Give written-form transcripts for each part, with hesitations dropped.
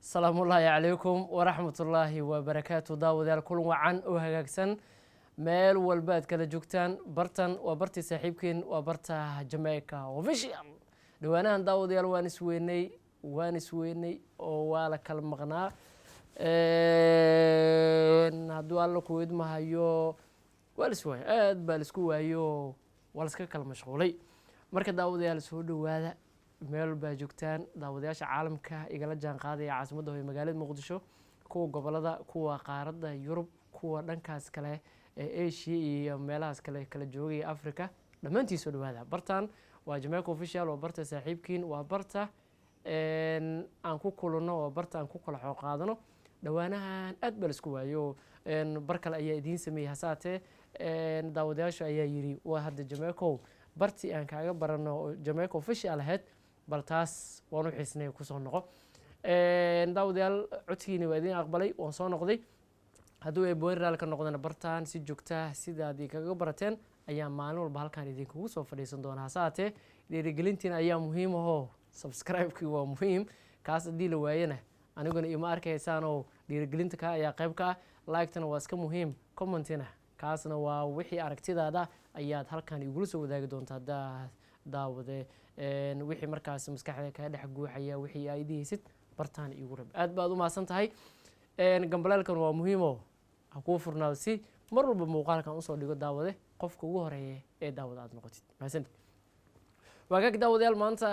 Asalaamullaahi calaykum waraxmatullaahi wabarakaatu. Daawadayaal, kulan wacan oo hagaagsan meel walba aad kala joogtaan. Bartan waa bartii saaxiibkeen, waa barta Jamaica Official. Dhowaanahan, daawadayaal, waan isweynay, waan isweynay oo waa la kala maqnaa. Hadduu Alla ku idmahayo, waa la iswaayo, aad baa la isku waayo, waa la iska kala mashquulay. Marka, daawadayaal, soo dhowaada meel walbaa joogtaan. Daawadayaasha caalamka igala jaan qaadaya, caasimadda hooye magaalada Muqdisho, kuwa gobolada, kuwa qaaradda Yurub, kuwa dhankaas kale ee Asia iyo meelahaas kale kala joogaya Africa, dhammaantiin soo dhawaada. Bartan waa Jamaica Official, waa barta saaxiibkiin, waa barta aan ku kulanno, waa barta aan ku kala xoog qaadano. Dhowaanahan aad baa la isku waayo, bar kale ayaa idiin sameeyey. Hasaatee daawadayaasha ayaa yidhi: "Waa hadda Jamaicow bartii aan kaaga barano oo Jamaica Official ahayd, bal taas waan u xiisnay, kusoo noqo." Daawadayaal, codkiina waa idiin aqbalay, waan soo noqday. Hadduu eebowen raali ka noqdana, bartaan si joogtaa sidaad kaga barateen ayaa maalin walba halkaan idinkugu soo fadhiisan doonaa. Hase haatee dhiirigelintiina ayaa muhiim ahoo subscribe-kii waa muhiim. Kaas haddii la waayana, aniguna ima arkaysaanoo dhiirigelinta ka ayaa qayb ka ah. Like-tana waa iska muhiim, comment-ina kaasna waa wixii aragtidaada ayaad halkan igula soo wadaagi doontaa, daawade. Wixii markaas maskaxda kaa dhex guuxaya, wixii aad idihaysid, bartaan iigu rab. Aad baad u mahadsan tahay. Gambaleelkan waa muhiimo, ha kuu furnaado si mar walba muuqaalkan usoo dhigo, daawade, qofka ugu horeeya ee daawada aad noqotid. Mahadsanid. Waagaag, daawadayaal, maanta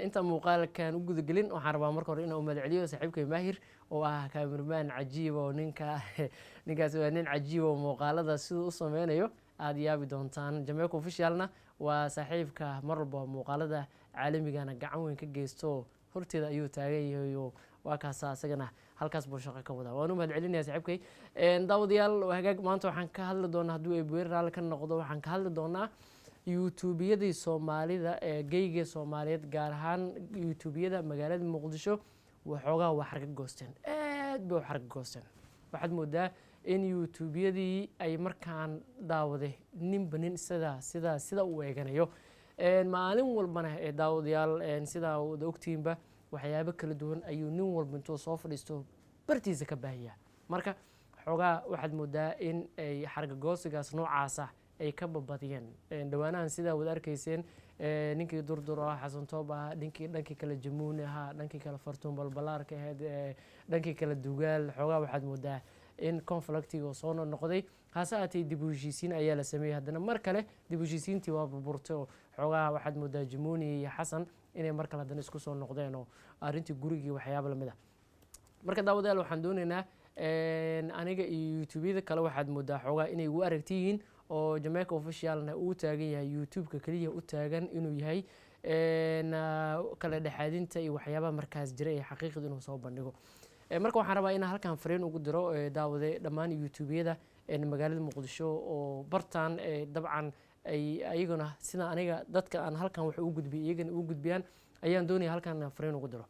intaan muuqaalkan u gudagelin, waxaan rabaa marka hore inaan u mahad celiyo saaxiibkay Maahir oo ah cameraman cajiib oo ninkaasi waa nin cajiib oo muuqaalada siduu u sameynayo aada yaabi doontaan. Jamaica Officialna waa saaxiibka mar walba muuqaalada caalamigana gacan weyn ka geysto, horteeda ayuu taagan yahay oo waa kaasa, isagana halkaas buu shaqo ka wadaa. Waan u mahad celinaya saaxiibkay. Daawadayaal, hagaag, maanta waxaan ka hadli doonaa, hadduu eebweyn raalli ka noqdo, waxaan ka hadli doonaa YouTubeyadii Soomaalida ee geyga Soomaaliyeed, gaar ahaan YouTubeyada magaalada Muqdisho. Waxoogaa waa xarga goosteen, aad bay u xarga goosteen. Waxaad moodaa in YouTubeyadii ay markaan, daawade, ninba nin sida u eeganayo maalin walbana. Ee daawadayaal, sidaa wada ogtihiinba, waxyaabo kala duwan ayuu nin walba intuu soo fadhiisto bartiisa ka baahiyaa. Marka xoogaa waxaad moodaa in ay xargagoosigaas noocaasa ay ka babadiyeen dhowaanahan. Sidaa wada arkayseen, ninkii Durdur ah, Xasan Toob ah, ninkii dhankii kale Jamuuni ahaa, dhankii kale Fartuun Balbalaarka ahayd, dhankii kale Dugaal, xoogaa waxaad moodaa in conflict-iga soo noqnoqday. Hase aatee dib u heshiisiin ayaa la sameeyey. Haddana mar kale dib u heshiisiintii waa burburtay oo xoogaha waxaad moodaa Jamuuni iyo Xasan inay mar kale haddana isku soo noqdeen oo arrintii gurigii waxyaaba lamid ah. Marka, daawadayaal, waxaan doonaynaa aniga iyo YouTubeyada kale waxaad moodaa xoogaa inay ugu aragti yihiin oo Jamaica Officialna uu taagan yahay YouTube-ka keliya u taagan inuu yahay kala dhexaadinta iyo waxyaabaha markaas jira ee xaqiiqda inuu soo bandhigo. Marka waxaan rabaa inaan halkan fariin ugu diro, daawade, dhammaan YouTubeyada magaalada Muqdisho oo bartaan dabcan ay ayaguna sida aniga dadka aan halkan wax ugu gudbiyo iyagana ugu gudbiyaan ayaan doonaya halkan inaan fariin ugu diro.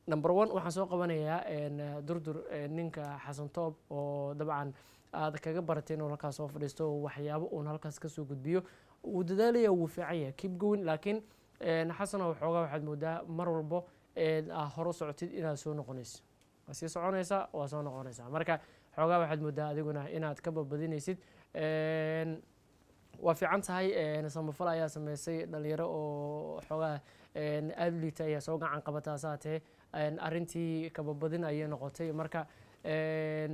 Number one, waxaan soo qabanayaa Durdur, ninka Xasan Toob oo dabcan aad kaga baratay inuu halkaas soo fadhiisto, waxyaabo uun halkaas kasoo gudbiyo. Wuu dadaalaya, wuu fiican yahay, keep going. Laakiin Xasano, waxoogaa waxaad moodaa mar walbo hore u socotid inaad soo noqonayso. Waa sii soconaysaa, waa soo noqonaysaa. Marka xoogaa waxaad moodaa adiguna inaad ka badbadinaysid. Waa fiican tahay, samafal ayaa sameysay, dhalinyaro oo xoogaa aada u liita ayaa soo gacan qabataa. Saatee arrintii kababadin ayay noqotay. Marka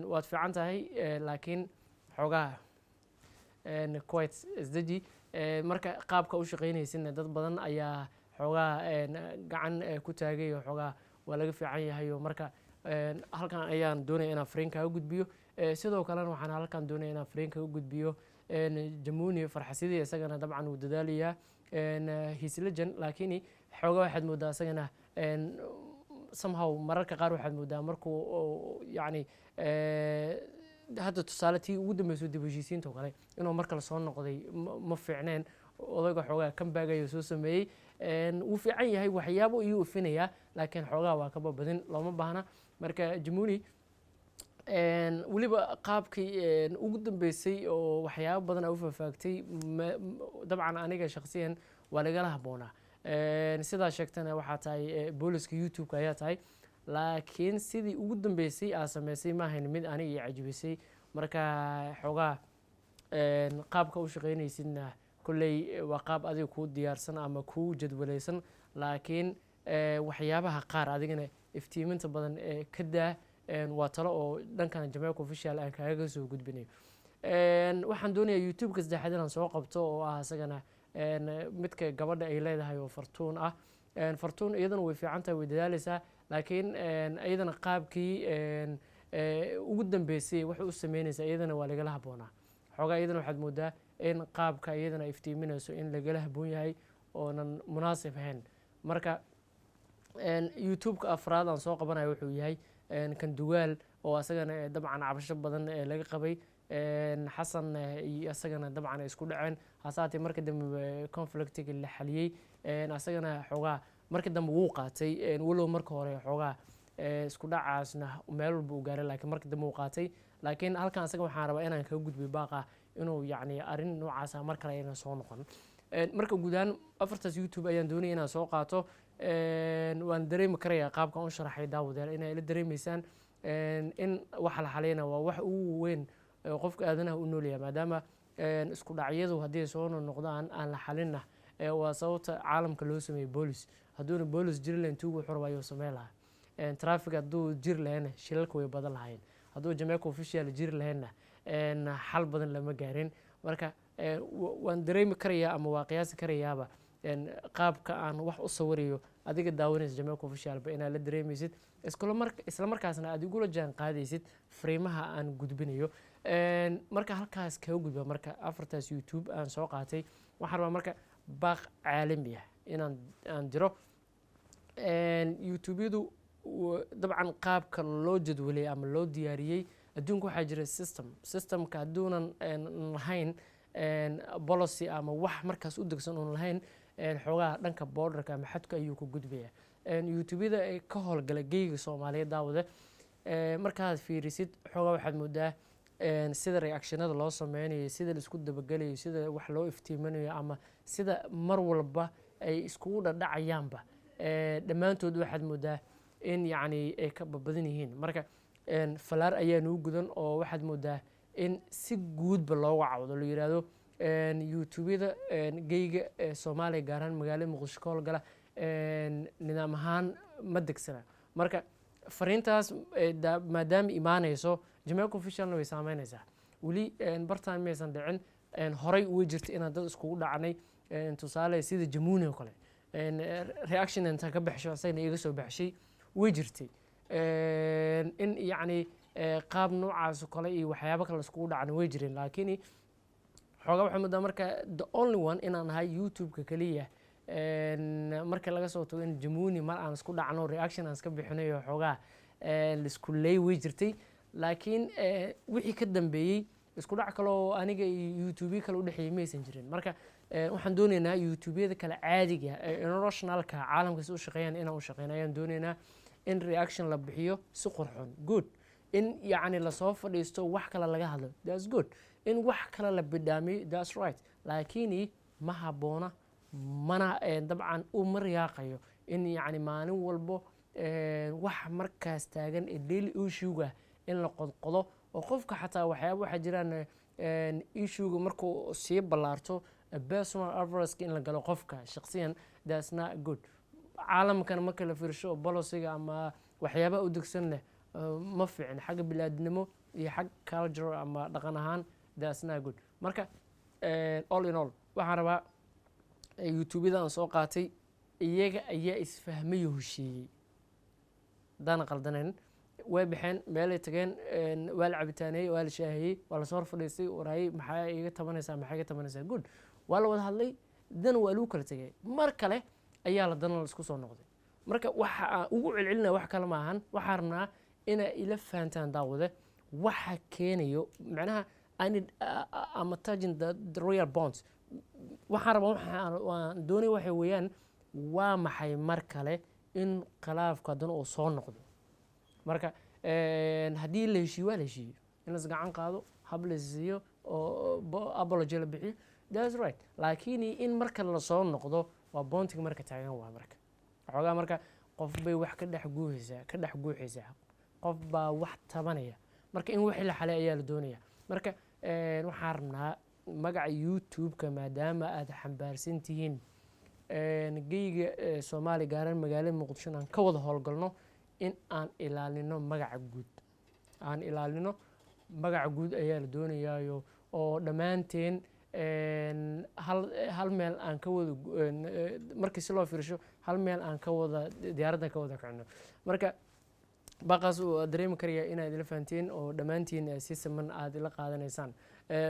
waad fiican tahay, laakiin xoogaa quite isdeji. Marka qaabka u shaqeynaysidna dad badan ayaa xoogaa gacan ku taagay oo xoogaa waa laga fiican yahay. Oo marka halkan ayaan doonaya inaan fariin kaaga gudbiyo. Sidoo kalena waxaan halkan doonaya inaan fariin kaga gudbiyo Jamuni Farxasidii. Isagana dabcan wuu dadaalayaa, he's legend, laakiin xoogaa waxaad moodaa isagana somehow mararka qaar waxaad moodaa markuu, yacni, hadda tusaale tii ugu dambeyso dib u heshiisiinta oo kale inuu mar kale soo noqday ma fiicneen. Odayga xoogaa comeback ayuu soo sameeyey, wuu fiican yahay, waxyaabo iyuu ifinayaa, laakiin xoogaa waa ka babadin, looma baahna. Marka Jamuni weliba qaabkii ugu dambeysay oo waxyaabo badan a u faahfaagtay, dabcan aniga shakhsiyan waa lagala habboonaa. Sidaa sheegtana waxaa tahay booliska YouTube-ka ayaa tahay. Laakiin sidii ugu dambeysay aa sameysay ma ahayn mid aniga i cajibisay. Marka xoogaa qaabka u shaqeynaysidna kolley waa qaab adiga kuu diyaarsan ama kuu jadwalaysan, laakiin waxyaabaha qaar adigana iftiiminta badan ee ka daa. Waa talo oo dhankan Jamaica Official aan kaaga soo gudbinayo. Waxaan doonayaa YouTube-ka saddexaad inaan soo qabto, oo ah isagana midka gabadha ay leedahay oo Fartuun ah. Fartuun iyadana way fiican tahay, way dadaaleysaa, laakiin iyadana qaabkii ugu dambeysay waxay u sameynaysaa iyadana waa lagala habboonaa xoogaa. Iyadana waxaad moodaa in qaabka iyadana iftiiminayso in lagala habboon yahay oonan munaasib ahayn. Marka YouTube-ka afraad aan soo qabanayo wuxuu yahay kan Dugaal, oo asagana dabcan cabasho badan laga qabay. Xasan iyo asagana dabcan ay isku dhaceen, hase haatee marka dambe conflictiga la xaliyey. Asagana xoogaa marka dambe wuu qaatay, walow marka hore xoogaa isku dhacaasna meel walba uu gaaray, laakiin marka dambe uu qaatay. Laakiin halkan asaga waxaan rabaa inaan kaga gudbiyo baaqa inuu yacni arrin noocaasa mar kale ayna soo noqon. Marka guud ahaan afartaas YouTube ayaan doonaya inaan soo qaato. Waan dareemi karayaa qaabkan u sharaxay, daawadayaal, inay ila dareemeysaan in waxa la xaliyana waa wax ugu weyn qofka aadanaha u noolyahay, maadaama isku dhacyadu haddii ay soo noqdaan aan la xalinna, waa sababta caalamka loo sameeyey boolis. Hadduuna boolis jiri lahayn, tuugu wuxuu rabaa ayuu sameyn lahaa. Traffic hadduu jiri lahayna, shilalka way badan lahayn. Hadduu Jamaica Official jiri lahaynna, xal badan lama gaarin. Marka waan dareemi karayaa ama waa qiyaasi karayaaba qaabka aan wax u sawirayo adiga daawanaysa Jamaica Officialba inaad la dareemaysid, isla markaasna aad igula jaan qaadaysid fariimaha aan gudbinayo. Marka halkaas kaga gudba, marka afartaas YouTube aan soo qaatay, waxaan rabaa marka baaq caalami ah inaan aan diro. YouTube-yadu dabcan qaabka loo jadwalay ama loo diyaariyey, adduunka waxaa jira system. Systemka hadduunan lahayn policy ama wax markaas u degsan uun lahayn, xoogaha dhanka borderka ama xadka ayuu ku gudbaya. YouTube-yada ee ka howlgala geyga Soomaaliyeed, daawade, markaad fiirisid xoogaa waxaad moodaa sida reactionada loo sameynayo, sida laisku dabagelayo, sida wax loo iftiiminayo ama sida mar walba ay iskugu dhadhacayaanba, dhammaantood waxaad moodaa in yacni ay ka babadan yihiin. Marka falaar ayaa nuu gudan oo waxaad moodaa in si guudba looga cawdo, la yiraahdo YouTube-yada geyga ee Soomaaliya, gaar ahaan magaalada Muqdisho ka howlgala, nidaam ahaan ma degsana. Marka fariintaas maadaama imaanayso, Jamaica Officialna way saameynaysaa. Weli bartaan maysan dhicin, horay uga jirta inaan dad iskugu dhacnay, tusaale sida Jamuni oo kale, reaction intaan ka baxsho asagana iga soo baxshay way jirtay, in yacni qaab noocaas oo kale iyo waxyaabo kale iskugu dhacna way jireen. Laakiin xoogaa waxaa moodaa marka the only one inaan ahay YouTube-ka keliya, marka laga soo tago in Jamuni mar aan isku dhacno, reaction aan iska bixinayo, xoogaa laisku leey way jirtay. Laakiin wixii ka dambeeyey isku dhac kale oo aniga iyo YouTube kale udhexeeyey maysan jirin. Marka waxaan doonaynaa YouTube-yada kale caadiga ee internationalka caalamka si u shaqeeyaan inaan u shaqeyno ayaan doonaynaa. In reaction la bixiyo si qurxoon, good. In yacni lasoo fadhiisto, wax kale laga hadlo, that's good. In wax kale la bidhaamiyo, that's right. Laakiin ma habboona mana dabcan uma riyaaqayo in yacni maalin walbo wax markaas taagan ee daily issue-ga in la qodqodo, oo qofka xataa waxyaaba waxaa jiraan issue-ga markuu sii ballaarto, personal adverse in la galo qofka shaqsiyan, that's not good. Caalamkana marka la fiirsho policyga ama waxyaabaha u degsan leh, ma fiicin xagga bilaadnimo iyo xag culture ama dhaqan ahaan, that's not good. Marka all in all, waxaan rabaa YouTube-yada aan soo qaatay iyaga ayaa isfahmayo, heshiiyey. Haddaan qaldanayn, way baxeen, meelay tageen, waa la cabitaaneeyey, waa la shaahiyey, waa lasoo hor fadhiistay. Waraayey, maxaa iga tabanaysaa, maxaa iga tabanaysaa? Good, waa la wada hadlay, dan waa lagu kala tegay. Mar kale ayaa la dana la isku soo noqday. Marka waxa aan ugu celcelinaya wax kale ma ahan, waxaan rabnaa inay ila fahantaan, daawade, waxa keenayo macnaha I need I'm attaching the real bonds. Waxaan rabaa, waxaan waan doonaya waxay weeyaan, waa maxay mar kale in khilaafku haddana uu soo noqdo? Marka haddii la heshiiyo, waa la heshiiyo, in las gacan qaado, hab la siiyo oo apology la bixiyo, that's right. Laakiin in mar kale lasoo noqdo waa pointiga marka taagan waa. Marka waxoogaa marka Qof bay wax ka dhex guuxaysaa, qof baa wax tabanaya. Marka in wixii la xalay ayaa la doonaya. Marka waxaan rabnaa magaca YouTube-ka, maadaama aad xambaarsan tihiin geyga Soomaaliya, gaaran magaalada Muqdisho, aan ka wada howlgalno in aan ilaalino magaca guud. Aan ilaalino magaca guud ayaa la doonayaayo, oo dhammaanteen hal hal meel aan ka wada, markii si loo fiirsho, hal meel aan ka wada diyaaraddan ka wada kacno. Marka baaqaas uu dareemi karaya inaad ila fahanteen oo dhammaantiin si siman aad ila qaadanaysaan.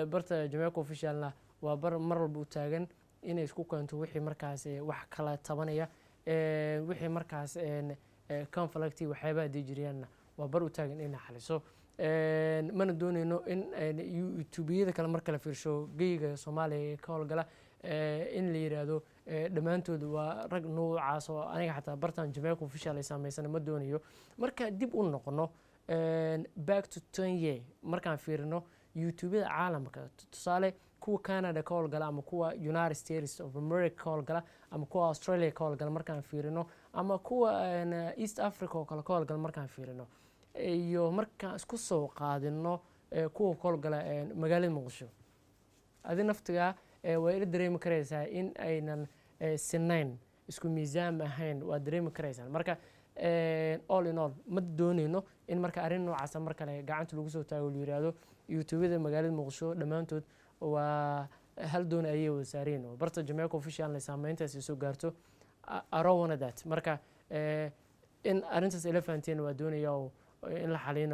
Barta Jamaica Officialna waa bar mar walba u taagan inay isku keento wixii markaas wax kala tabanaya, wixii markaas conflict, waxyaabaha dijiriyaanna waa bar u taagan inay xaliso. Mana dooneyno in YouTubiyada kale marka la fiirsho geyga Soomaaliya ka howlgala in la yiraahdo dhammaantood waa rag noocaas, oo aniga xataa bartan Jamaica Official ay saameysana ma doonayo. Marka dib u noqono, back to 10 year, markaan fiirino YouTubeyada caalamka, tusaale kuwa Canada ka howlgala ama kuwa United States of America ka howlgala ama kuwa Australia ka howlgala markaan fiirino, ama kuwa East Africa oo kale ka howlgala markaan fiirino, iyo markaan isku soo qaadino kuwa ka howlgala magaalada Muqdisho, adi naftigaa waa ila dareemi karaysaa in aynan sinayn, isku miisaan ahayn, waa dareemi karaysaan. Marka all in all, ma dooneyno in marka arrin noocaasa mar kale gacanta lagu soo taago, la yiraahdo YouTubeyada magaalada Muqdisho dhammaantood waa hal doon ayay wada saareen, oo barta Jamaica Officialna saameyntaasi soo gaarto. I don't want that. Marka in arrintaas ila fahanteen waa doonaya, oo in la xaliyana.